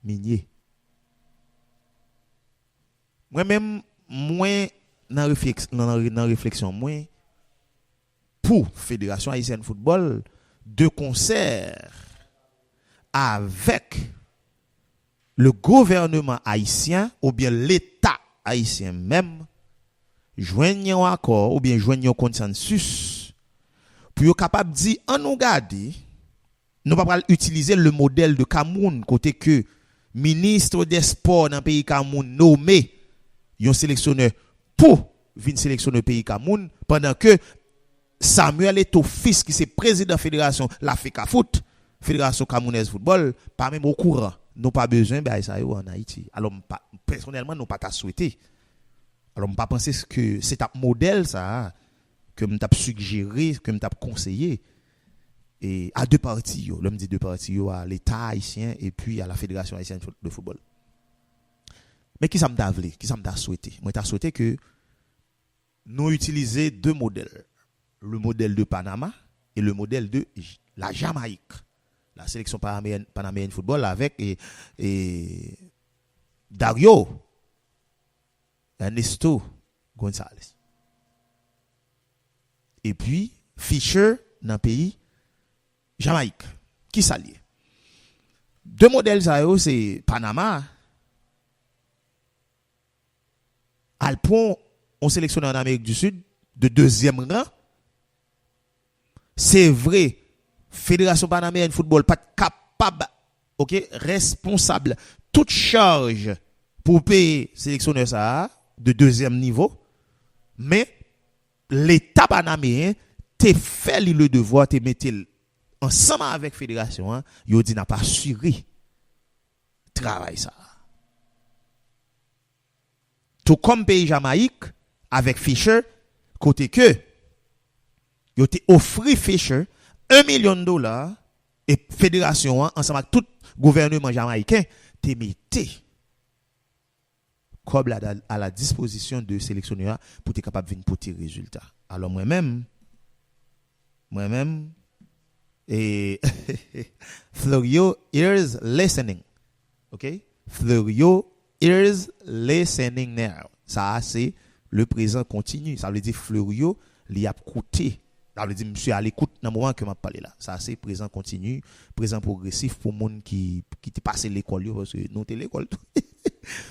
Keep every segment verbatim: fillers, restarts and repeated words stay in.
Minye. Mwen menm, mwen, nan refleks- nan, nan, nan refleksyon mwen, pou Federasyon Ayisyèn Foutbòl, de konsè avèk le gouvènman ayisyen oubyen Leta ayisyen menm, jwenn yon akò oubyen jwenn yon konsansis pou yo kapab di, ann nou gade, nou pa pral itilize le modèl de Kameroun, kote ke minis dè spò nan peyi Kameroun nome yon seleksyonè pou vin seleksyonè peyi Kameroun, pandan ke Samuel Eto'o Fils, ki se prezidan federasyon la fecafoot, Federasyon Kamerounèz Foutbòl, pa menm okouran. Nou pa bezwen bagay sa yo ann Ayiti. Alò, m pa, pèsonèlman, nou pa ta swete. Alò, m pa panse ke se t ap modèl sa a ke m t ap sigjere, ke m t ap konseye, e a de pati yo. Lè m di de pati yo, a Leta ayisyen epi a la Fédération Haïtienne de Football. Men kisa m ta vle, kisa m ta swete? Mwen ta swete ke nou itilize de modèl. Le modèl de Panama e le modèl de J- la Jamayik. La sélection panaméyèn, panaméyèn football avèk e, e Dario, Ernesto Gonzalez. Epi Fischer nan peyi Jamayik. Kisa l ye? De modèl sa yo, se Panama al pran yon seleksyonè an Amerik di Sid de dezyèm ran. Se vre, Federasyon Panaméyèn Foutbòl pa t kapab, oke, responsab tout chaj pou peye seleksyonè sa a de dezyèm nivo, men Leta panameyen te fè li le devwa, te mete l ansanm avèk federasyon an, yo di n ap asire travay sa a. Tou kòm peyi Jamayik, avèk Fischer, kote ke yo te ofri Fischer yon milyon dola, e federasyon an, ansanm ak tout gouvèneman jamayiken, te mete kòb la a la dispozisyon de seleksyonè a pou te kapab vin pote rezilta. Alò mwen menm, mwen menm, e Florio is listening. Ok? Florio is listening now. Sa a se le prezan kontini. Sa vle di Florio, li ap koute. Sa vle di misye a lekout nan moman ke m ap pale la. Sa se prezan kontini, prezan pwogresif pou moun ki, ki te pase lekòl yo, paske nou te lekòl tou.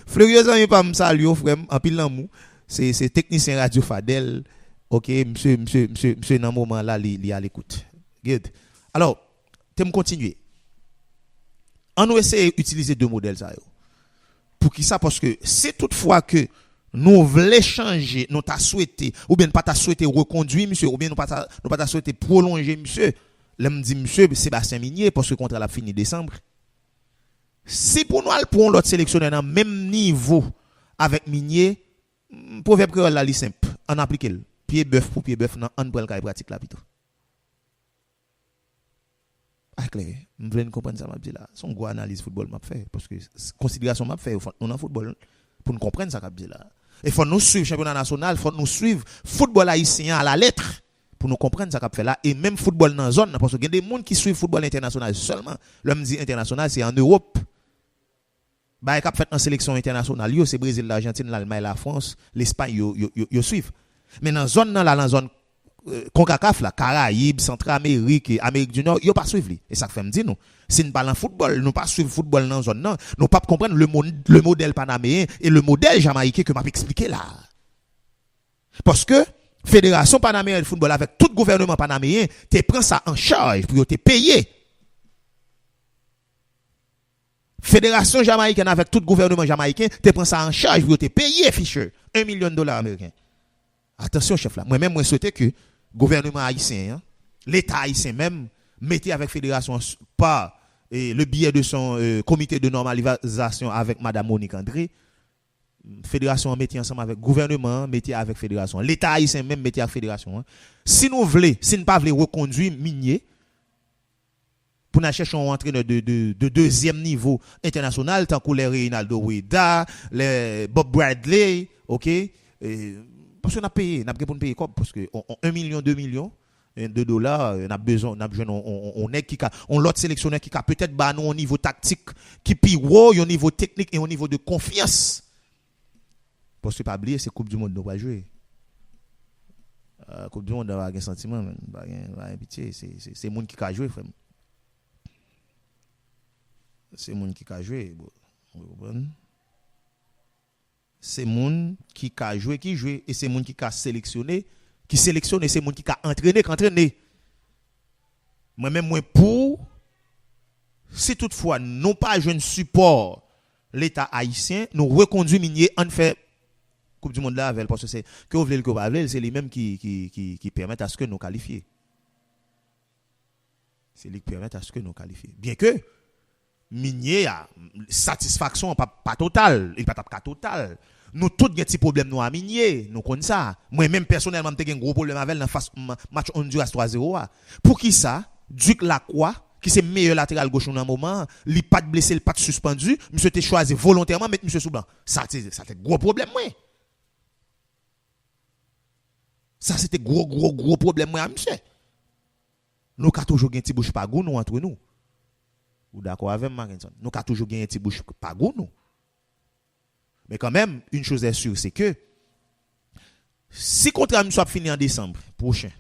Florio, zanmi pa m, m salye w, frè m, anpil lanmou. Se, se teknisyen radyo Fadèl. Ok, misye, misye, misye, misye nan moman la, li, li a lekout. Good. Alò, te m kontinye. An nou eseye itilize de modèl sa yo. Poukisa? Paske si toutfwa ke nou vle chanje, nou ta swete, oubyen nou pa ta swete rekondwi misye, oubyen nou pa ta, nou pa ta swete pwolonje misye, lè m di misye, Sébastien Migné, paske kontra l ap fini desanm. Si pou nou al pran yon lòt seleksyonè nan menm nivo avèk Migné, m, pwovèb kreyòl la, li senp. Ann aplike l. Pye bèf pou pye bèf, nan, ann pran l kay pratik la pito. Ay klè, m vle n konprann sa m ap di la. Se yon gwo analiz foutbòl m ap fè, paske s- konsiderasyon m ap fè yo, fòk nou nan foutbòl pou n konprann sa k ap di la. E fòk nou swiv chanpyona nasyonal, fòk nou swiv foutbòl ayisyen an alalèt pou nou konprann sa k ap fè la. E menm foutbòl nan zòn nan, paske gen de moun ki swiv foutbòl entènasyonal sèlman. Lè m di entènasyonal, se ann Ewòp. Bagay k ap fèt nan seleksyon entènasyonal yo, se Brezil, Lajantin, Lalmay, Lafrans, Lespay, yo, yo, yo, yo swiv. Men nan zòn nan la, nan zòn, euh, konkakaf la, Karayib, Santramerik, e Amerik di Nò, yo pa swiv li. E sa k fè m di nou, si n pa nan foutbòl, nou pa swiv foutbòl nan zòn nan, nou p ap konprann le, mo- le modèl panameyen e le modèl jamayiken ke m ap eksplike la. Paske Federasyon Panameyen de Foutbòl avèk tout gouvèneman panameyen te pran sa an chaj pou yo te peye. Federasyon Jamayikèn avèk tout gouvèneman jamayiken te pran sa an chaj pou yo te peye Fischer yon milyon dola ameriken. Atansyon, chèf la. Mwen menm, mwen swete ke gouvèneman ayisyen an, Leta ayisyen menm, mete avèk federasyon an s- pa, e, le biyè de son, e, komite de nòmalizasyon avèk madanm Monique André, federasyon an mete ansanm avèk gouvèneman an, mete avèk federasyon an. Leta ayisyen menm mete ak federasyon an. Si nou vle, si n pa vle rekondwi Migné, pou n al chèche yon antrenè de, de, de dezyèm nivo entènasyonal, tankou lè Reynaldo Rueda, lè Bob Bradley, oke? E, paske n ap peye, n ap gen pou n peye kòb, paske on, on, yon milyon, de milyon, de dola, n ap bezwen, n ap jwenn yon, yon, yon nèg ki ka, yon lòt seleksyonè ki ka petèt ba nou yon nivo taktik ki pi wo, yon nivo teknik e yon nivo de konfyans. Paske pa bliye, se Koup di Mond nou pral jwe. Ah, Koup di Mond la pa gen santiman, menn. Pa gen, pa gen pitye. Se, se, se moun ki ka jwe, frè m. Se moun ki ka jwe, bro. Ou konprann? Se moun ki ka jwe, ki jwe, e se moun ki ka seleksyone, ki seleksyone, se moun ki ka antrene, k antrene. Mwen menm, mwen pou, si toutfwa nou pa jwenn sipò Leta ayisyen, nou rekondui Minye, ann fè Koup di Mond la avè l, paske se, ke w vle l, ke w pa vle l, se li menm ki, ki, ki, ki pèmèt aske nou kalifye. Se li k pèmèt aske nou kalifye. Byenke Minye a, satisfaksyon an pa, pa total, li pa t ap ka total. Nou tout gen ti pwoblèm nou a Minye, nou konn sa. Mwen menm pèsonèlman, m te gen gwo pwoblèm avè l nan fas, m, match Honduras twa zewo a. Poukisa Duc Lacroix, ki se meyè lateral goch nou nan moman an, li pa t blese, li pa t sispann, misye te chwazi volontèman met misye sou ban? Sa te, sa te gwo pwoblèm mwen. Sa se te gwo, gwo, gwo pwoblèm mwen a misye. Nou ka toujou gen ti bouch pa gou nou antre nou. Ou dakò avè m, Marckenson? Nou ka toujou gen ti bouch pa gou nou. Men kanmenm, une chose est sûre, c'est que si kontra misye ap fini an desanm pwochen,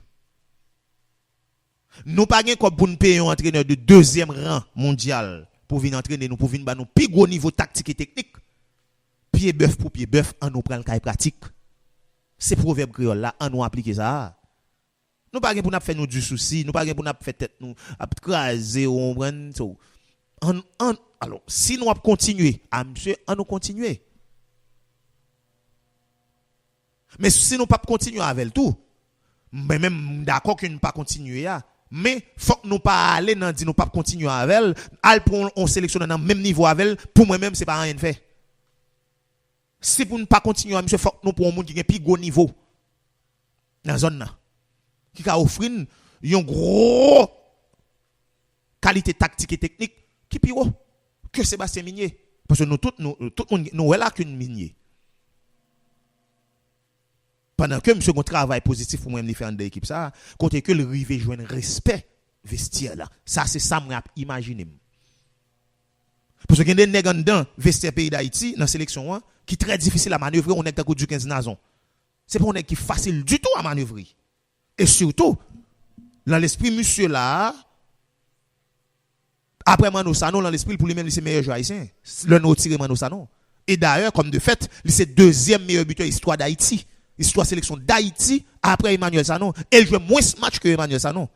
nou pa gen kòb pou n peye yon antrenè de dezyèm ran mondyal pou vin antrene nou, pou vin ba nou pi gwo nivo taktik e teknik. Pye bèf pou pye bèf, ann nou pran l kay pratik. Se pwovèb kreyòl la, ann nou aplike sa a. Nou pa gen pou n ap fè nou di sousi, nou pa gen pou n ap fè tèt nou ap kraze, ou konprann? So, ann, ann, alò, si nou ap kontinye a misye, ann nou kontinye. Men si nou p ap kontinye avè l tou, mwen menm, m dakò ke n pa kontinye a, men fòk nou pa ale nan di nou p ap kontinye avè l, al pran yon, yon seleksyonè nan menm nivo avè l, pou mwen menm, se pa anyen n fè. Si pou n pa kontinye a misye, fòk nou pran yon moun ki gen pi gwo nivo nan zòn nan, ki ka ofri n yon gwo kalite taktik e teknik ki pi wo ke Sebastien Migné. Paske nou tout, nou, tout moun, nou wè lakin Migné. Pandan ke misye gon travay pozitif pou mwen li fè anndan ekip sa a, kote ke l rive jwenn respè vestyè la. Sa se sa mwen ap imajine m. Paske gen de nèg anndan vestyè peyi Dayiti, nan seleksyon an, ki trè difisil a manevre, yon nèg tankou Duckens Nazon. Se pa yon nèg ki fasil ditou a manevre. E sitou, nan lespri misye la a, apre Manno Sanon, nan lespri l, pou li menm, li se meyè jwè ayisyen. Lè nou retire Manno Sanon. E dayè, kòm de fèt, li se dezyèm meyè bitè istwa Dayiti. Istwa seleksyon Dayiti, apre Emmanuel Sanon. E l jwe mwens match ke Emmanuel Sanon.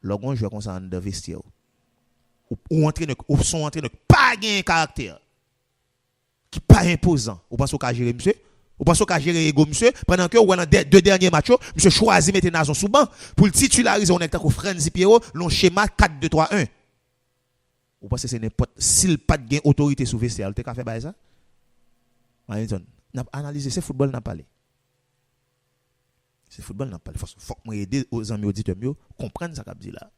Lè w gen yon jwè konsa anndan vestyè w, ou, ou antrenè, ou se yon antrenè ki pa gen karaktè, ki pa enpozan, ou panse w ka jere misye? Ou panse w ka jere ego misye? Pandan ke w wè nan dè, de dènye match yo, misye chwazi mete Nazon sou ban pou l titilarize yon nèg tankou Frantzy Pierrot nan yon chema kat de twa en. Ou panse se nenpòt, si l pa t gen otorite sou vestyè a, l te ka fè bagay sa? Marinson, n ap analize, se foutbòl n ap pale. Se foutbòl n ap pale. Fòk, fòk mwen ede zanmi oditè m yo konprann sa k ap di la.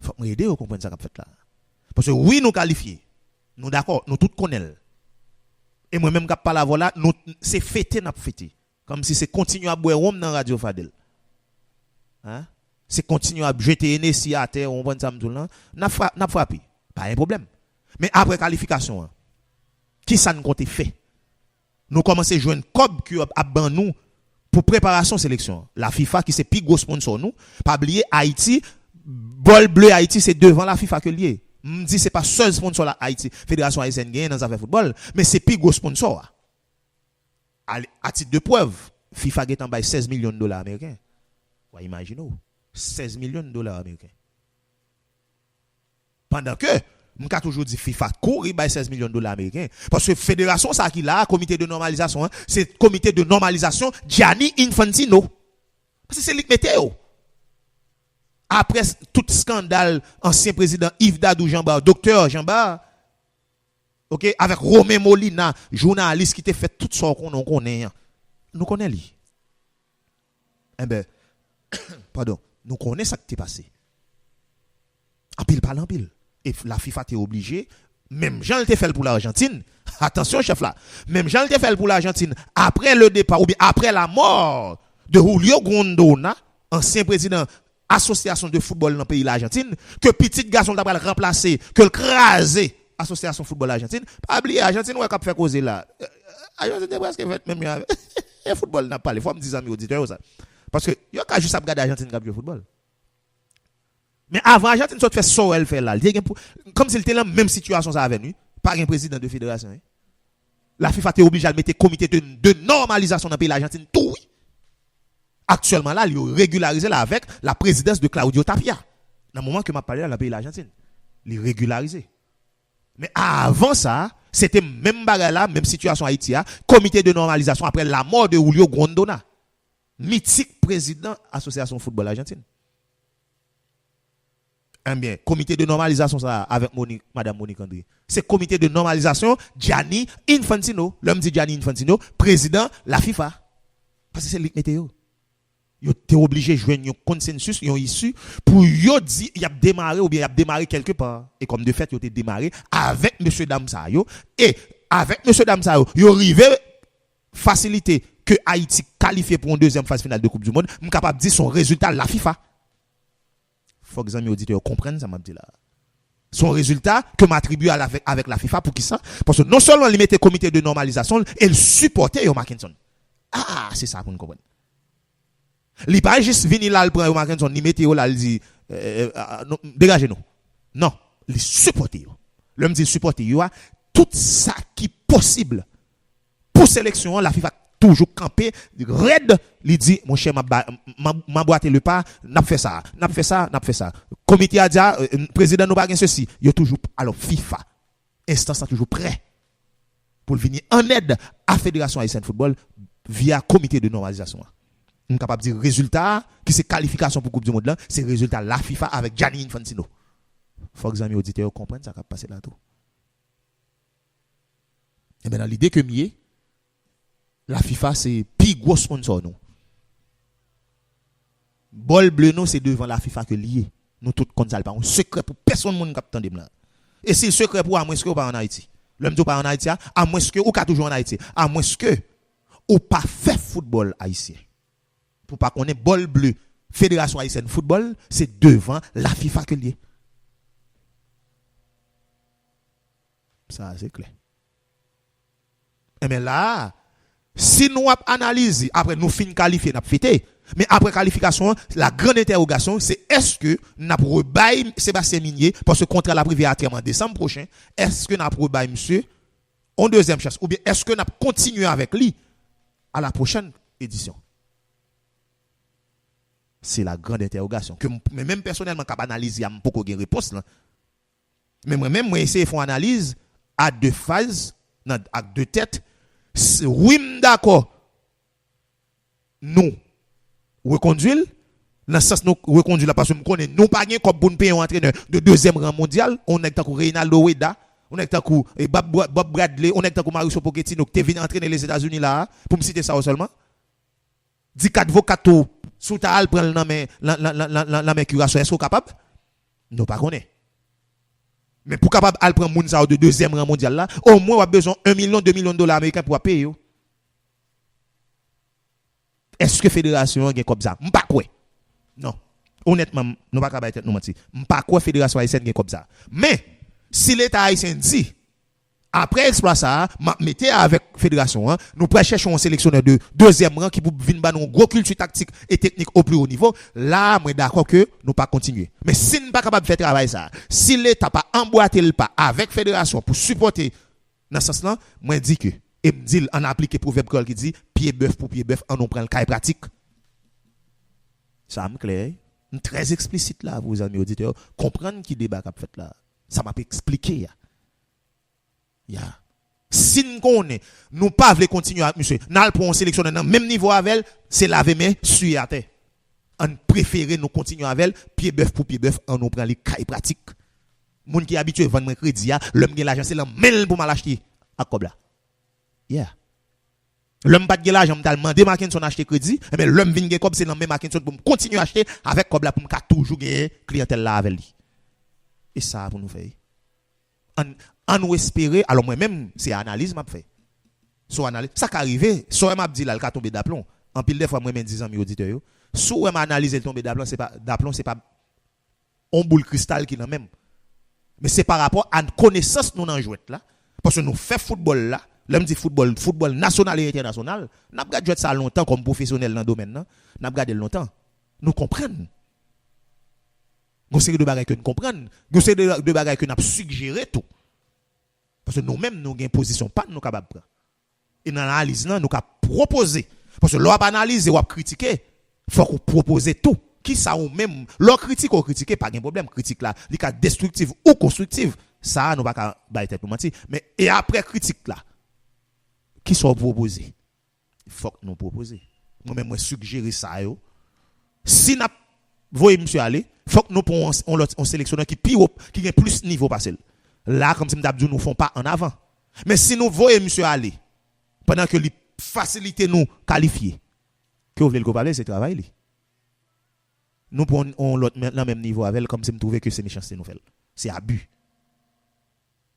Fòk mwen ede yo konprann sa k ap fèt la. Paske wi, nou kalifye. Nou dakò, nou tout konnen l. E mwen menm k ap pale avè w la, nou, se fete n ap fete. Kòmsi se kontinye ap bwè wonm nan Radyo Fadel. Hein? Se kontinye ap jete Hennessy atè, ou konprann sa m di w lan? N ap fra-, n ap frape. Pa gen pwoblèm. Men apre kalifikasyon an, kisa n konte fè? Nou kòmanse jwenn kòb ke yo ap, ap ban nou pou preparasyon seleksyon an. La FIFA ki se pi gwo sponsò nou, pa bliye Ayiti, bòl ble Ayiti se devan la FIFA ke l ye. M di se pa sèl sponsò la Ayiti, Federasyon Ayisyèn genyen nan zafè foutbòl, men se pi gwo sponsò a. A, a tit de prèv, FIFA gentan bay sèz milyon dola ameriken. W a imajine w, sèz milyon dola ameriken. Pandan ke m ka toujou di FIFA kouri bay sèz milyon dola ameriken. Paske federasyon sa ki la a, komite de nòmalizasyon an, se komite de nòmalizasyon Gianni Infantino. Paske se li k mete yo. Apre s-, tout eskandal ansyen prezidan Yves Dadou Jean Bart, doktè Jean Bart, oke, avèk Romain Molina, jounalis ki te fè tout sa w konnen, w konnen an. Nou konnen li. Enben, padon, nou konnen sa k te pase. Anpil pale anpil. E f-, la FIFA te oblije, menm jan l te fè l pou Lajantin, atansyon chèf la, menm jan l te fè l pou Lajantin, apre le départ, oubyen apre lamò de Julio Grondona, ansyen prezidan asosyasyon de foutbòl nan peyi Lajantin, ke pitit gason l ta pral ranplase, ke l kraze asosyasyon foutbòl Lajantin. Pa bliye, Ajantin wè k ap fè koze la. Ajantin te prèske fèt menm jan avè e foutbòl n ap pale. Fò m di zanmi oditè yo sa. Paske yo ka jis ap gade Ajantin k ap jwe foutbòl. Men avan Ajantin sot fè sa w wè l fè la, li te gen pou, kòmsi l te nan menm sitiyasyon sa avè n wi. Pa gen prezidan de federasyon wi. La FIFA te oblije al mete komite de, de nòmalizasyon nan peyi Lajantin tou wi. Aktyèlman la, li regilarize l avèk la prezidans de Claudio Tapia. Nan moman ke m ap pale la, nan peyi Lajantin, li regilarize. Men avan sa, se te menm bagay la, menm sitiyasyon Ayiti a, komite de nòmalizasyon apre lanmò de Julio Grondona, mitik prezidan Asosyasyon Foutbòl Ajantin. Enben, komite de nòmalizasyon sa a avèk Monique, madam Monique André, se komite de nòmalizasyon Gianni Infantino. Lè m di Gianni Infantino, prezidan la FIFA. Paske se li k mete yo. Yo te oblije jwenn yon konsensis, yon isi, pou yo di y ap demare oubyen y ap demare kèlke pa. E kòm de fèt, yo te demare avèk mesye dam sa yo. E avèk mesye dam sa yo, yo rive fasilite ke Ayiti kalifye pou yon dezyèm faz final de Koup di Mond. M kapab di se yon rezilta la FIFA. Fòk zanmi oditè yo konprann sa m ap di la. Se yon rezilta ke m atribye al avèk, avèk la FIFA. Poukisa? Paske non sèlman li mete komite de nòmalizasyon l, e l sipòte yo, Mackenson. Ah, se sa pou n konprann. Li pa jis vini la, l pran yo, Mackenson, li mete yo la, li di, eh, eh, ah, non, degaje nou. Non, li sipòte yo. Lè m di l sipòte yo a, tout sa ki posib pou seleksyon an, la FIFA toujou kanpe rèd, li di, monchè, m ap ba, m ap, m ap bwate le pa, n ap fè sa, n ap fè sa, n ap fè sa. Komite a di, ah, eh, prezidan nou pa gen sesi, yo toujou, alò FIFA, enstans la toujou prè pou l vini an èd a Federasyon Ayisyèn Foutbòl via komite de nòmalizasyon an. M kapab di rezilta a, ki se kalifikasyon pou Koup di Mond lan, se rezilta la FIFA avèk Gianni Infantino. Fòk zanmi oditè yo konprann sa k ap pase la tou. Enben, nan lide ke m ye, la FIFA se pi gwo sponsò nou. Bòl ble nou se devan la FIFA ke l ye. Nou tout konn sa, l pa yon sekrè pou pèsonn moun k ap tande m la. E si l sekrè pou ou, amwenske ou pa ann Ayiti. Lè m di ou pa ann Ayiti a, amwenske ou ka toujou ann Ayiti. Amwenske ou pa fè foutbòl ayisyen. Pou pa konnen bòl ble Federasyon Ayisyèn Foutbòl, se devan la FIFA ke l ye. Sa a se klè. Enben la a, si nou ap analize, apre nou fin kalifye, n ap fete. Men apre kalifikasyon an, la grande interrogation, se èske n ap rebay Sébastien Migné, paske kontra l ap rive a tèm an desanm pwochen, èske n ap rebay misye yon dezyèm chans, oubyen èske n ap kontinye avèk li a la pwochèn edisyon? Se la grande interrogation. Ke m, men menm pèsonèlman k ap analize a, m poko gen repons lan. Men mwen menm, mwen eseye fè yon analiz a de faz, nan, ak de tèt. S-, wi, m dakò nou rekondui l, nan sans nou rekondui l la, paske m konnen nou pa gen kòb pou n peye yon antrenè de dezyèm ran mondyal, yon nèg tankou Reynaldo Rueda, yon nèg tankou, e, Bob, Bob Bradley, yon nèg tankou Mauricio Pochettino, ki te vin antrene Lèzetazini la a, pou m site sa yo sèlman. Di kat vo kat tou, si w ta al pran l nan men, nan, nan, nan, nan, nan men Curaçao, èske w kapab? Nou pa konnen. Men pou w kapab al pran moun sa yo de dezyèm ran mondyal la, omwen w ap bezwen yon milyon, de milyon dola ameriken pou w ap peye yo. Èske federasyon an gen kòb sa? M pa kwè. Non. Onètman, m, nou pa ka bay tèt nou manti. M pa kwè federasyon ayisyèn gen kòb sa. Men, si Leta ayisyen di, apre eksplwa sa a, m ap mete avèk federasyon an, nou pral chèche yon seleksyonè de dezyèm ran ki pou vin ban nou yon gwo kilti taktik e teknik o pli wo nivo. La a, mwen dakò ke nou pa kontinye. Men si n pa kapab fè travay sa a, si Leta pa anbwate l pa avèk federasyon pou sipòte nan sans lan, mwen di ke, e m di l, ann aplike pwovèb kreyòl ki di, pye bèf pou pye bèf, ann nou pran l kay pratik. Sa a m klè, wi. M trè eksplisit la pou zanmi oditè yo konprann ki deba k ap fèt la. Sa m ap eksplike a. Ya. Si n konnen nou pa vle kontinye ak misye, n al pran yon seleksyonè nan menm nivo avè l, se lave men, siye atè. Ann prefere nou kontinye avè l, pye bèf pou pye bèf, ann nou pran li kay pratik. Moun ki abitye vann mwen kredi a, lè m gen lajan, se lan men l pou m al achte ak kòb la. Yeah. Lè m pa t gen lajan, m t al mande Mackenson achte kredi, enben lè m vin gen kòb, se lan men Mackenson pou m kontinye achte avèk kòb la pou m ka toujou genyen kliyantèl la avè li. E sa pou nou fè. Ann, ann nou espere, alò mwen menm, se analiz m ap fè. Se yon analiz, sa ka rive, sa m ap di la, l ka tonbe daplon. anpil de fwa, mwen menm di zanmi oditè yo, si w wè m analize l tonbe daplon, se pa, daplon, se pa yon boul kristal ki nan men m. Men se pa rapò a konesans nou nan jwèt la. Paske nou fè foutbòl la, lè m di foutbòl, foutbòl nasyonal e entènasyonal, n ap gade jwèt sa lontan kòm pwofesyonèl nan domèn nan, n ap gade l lontan. Nou konprann. Gon seri de bagay ke n konprann, gon seri de, de bagay ke n ap sigjere tou. Paske nou menm, nou gen pozisyon pa n nou kapab pran. E nan analiz lan, nou ka pwopoze. Paske lè w ap analize, w ap kritike, fòk ou pwopoze tou. Kisa ou menm, lè w kritike, ou kritike, pa gen pwoblèm. Kritik la, li ka destriktif ou konstriktif. Sa a, nou pa ka bay tèt nou manti. Men, e apre kritik la, kisa w pwopoze? Fòk nou pwopoze. Mwen menm, mwen sigjere sa yo. Si n ap voye misye ale, fòk nou pran yon, yon lòt, yon seleksyonè ki pi wo, ki gen plis nivo pase l. La, kòmsi m t ap di w, nou fè yon pa an avan. Men si nou voye misye ale, pandan ke li fasilite nou kalifye, ke w vle l ke w pa vle l, se travay li. Nou pran yon lòt men, nan menm nivo avè l, kòmsi m twouve ke se mechanste nou fè l. Se abi.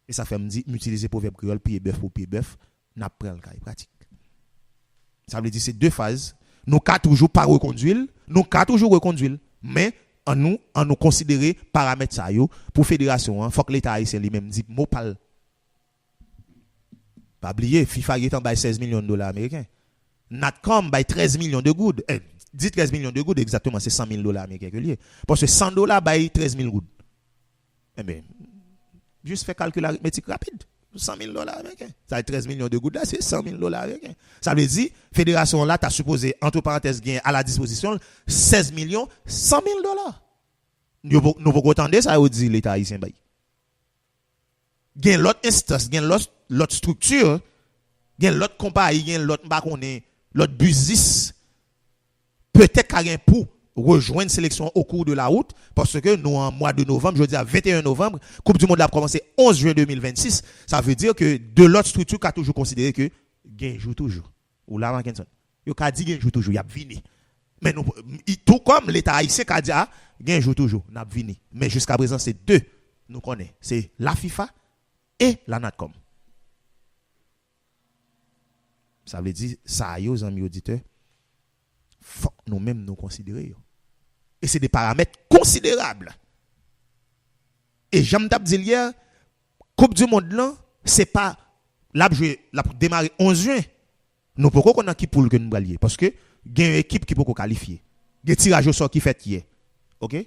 E sa fè m di, m itilize pwovèb kreyòl, piye bèf pou piye bèf, n ap pran l kay pratik. Sa vle di se de faz. Nou ka toujou pa rekondwi l, nou ka toujou rekondwi l. Men, annou, annou konsidere paramèt sa yo pou federasyon an. Fòk Leta ayisyen li menm di mo pa l. Pa bliye, fifa gentan bay sèz milyon dola ameriken. Natcom bay trèz milyon de goud. Eh, di trèz milyon de goud, egzakteman, se san mil dola ameriken ke l ye. Paske san dola bay trèz mil goud. Enben, jis fè kalkil aritmetik rapid. San mil dola ameriken. Sa e trèz milyon de goud la, se san mil dola ameriken. Sa vle di, federasyon an la ta sipoze, antre parantèz, gen a la dispozisyon l sèz milyon san mil dola. Yo po-, nou poko tande sa yo di Leta ayisyen bay. Gen lòt enstans, gen lòt, lòt estrikti, gen lòt konpayi, gen lòt, m pa konnen, lòt biznis, petèt ka gen pou rejwenn seleksyon an o kou de la wout, paske nou an mwa de novanm, jodi a venteyen novanm, Koup di Mond la ap kòmanse onz jen de mil vennsis, sa vle di ke de lòt estrikti ka toujou konsidere ke gen jou toujou. Ou la, Mackenson? Yo ka di gen jou toujou, y ap vini. Men nou, i, tou kòm Leta ayisyen ka di, a, gen jou toujou, n ap vini. Men jiska prezan, se de nou konnen. Se la fifa e la natcom. Sa vle di, sa yo, zanmi oditè, fòk nou menm nou konsidere yo. E se de paramèt konsiderab. E jan m t ap di l yè, Koup di Mond lan, se pa, l ap jwe, l ap demare onz jen. Nou poko konn nan ki poul ke nou pral ye. Paske gen yon ekip ki poko kalifye. Gen tiraj osò ki fèt yè. Oke?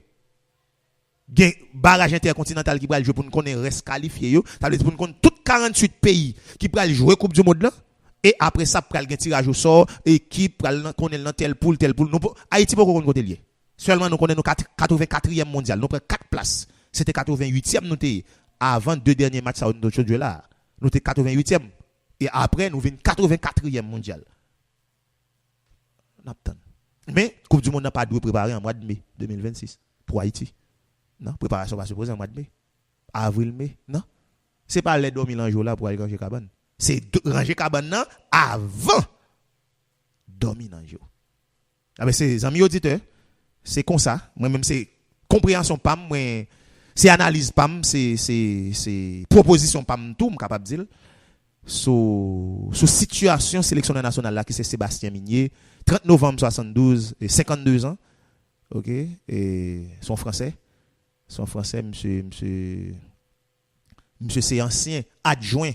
Gen baraj entèkontinantal ki pral jwe pou n konnen rès kalifye yo. Sa vle di pou n konn tout karanntuit peyi ki pral jwe Koup di Mond lan. E apre sa, pral gen tiraj osò, ekip pral nan, konnen l nan tèl poul, tèl poul. Nou po-, Ayiti poko konn kote l ye. Sèlman nou konnen nou kat-, katrevenkatriyèm mondyal. Nou pran kat plas. Se te katrevenyityèm nou te ye. Avan de dènye match sa yo nou sot jwe la. Nou te katrevenyityèm. E apre, nou vin katrevenkatriyèm mondyal. N ap tann. Men, Koup di Mond nan pa dwe prepare an mwa de me de mil vennsis pou Ayiti. Non, preparasyon pa sipoze an mwa de me. Avril, me, non. Se pa lè dòmi nan je w la pou al ranje kabann. Se d-, ranje kabann nan avan dòmi nan je w. A, men se zanmi oditè, se konsa, mwen menm se konpreyansyon pa m, mwen, se analiz pa m, se, se, se pwopozisyon pa m tou, m kapab di l, sou, sou sitiyasyon seleksyonè nasyonal la ki se Sébastien Migné, trant novanm swasanndouz, e senkanndezan, oke, e se yon Fransè, se yon Fransè, misye, misye, Misye se ansyen adjwen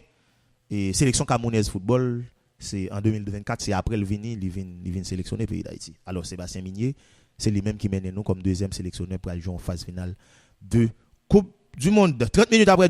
e seleksyon kamounèz foutbòl. Se an de mil vennkat, se apre l vini, li vin, li vin seleksyone peyi Dayiti. Alò, Sébastien Migné, se li menm ki mennen nou kòm dezyèm seleksyonè pou al jwe yon faz final de Koup di Mond. Trant minit apre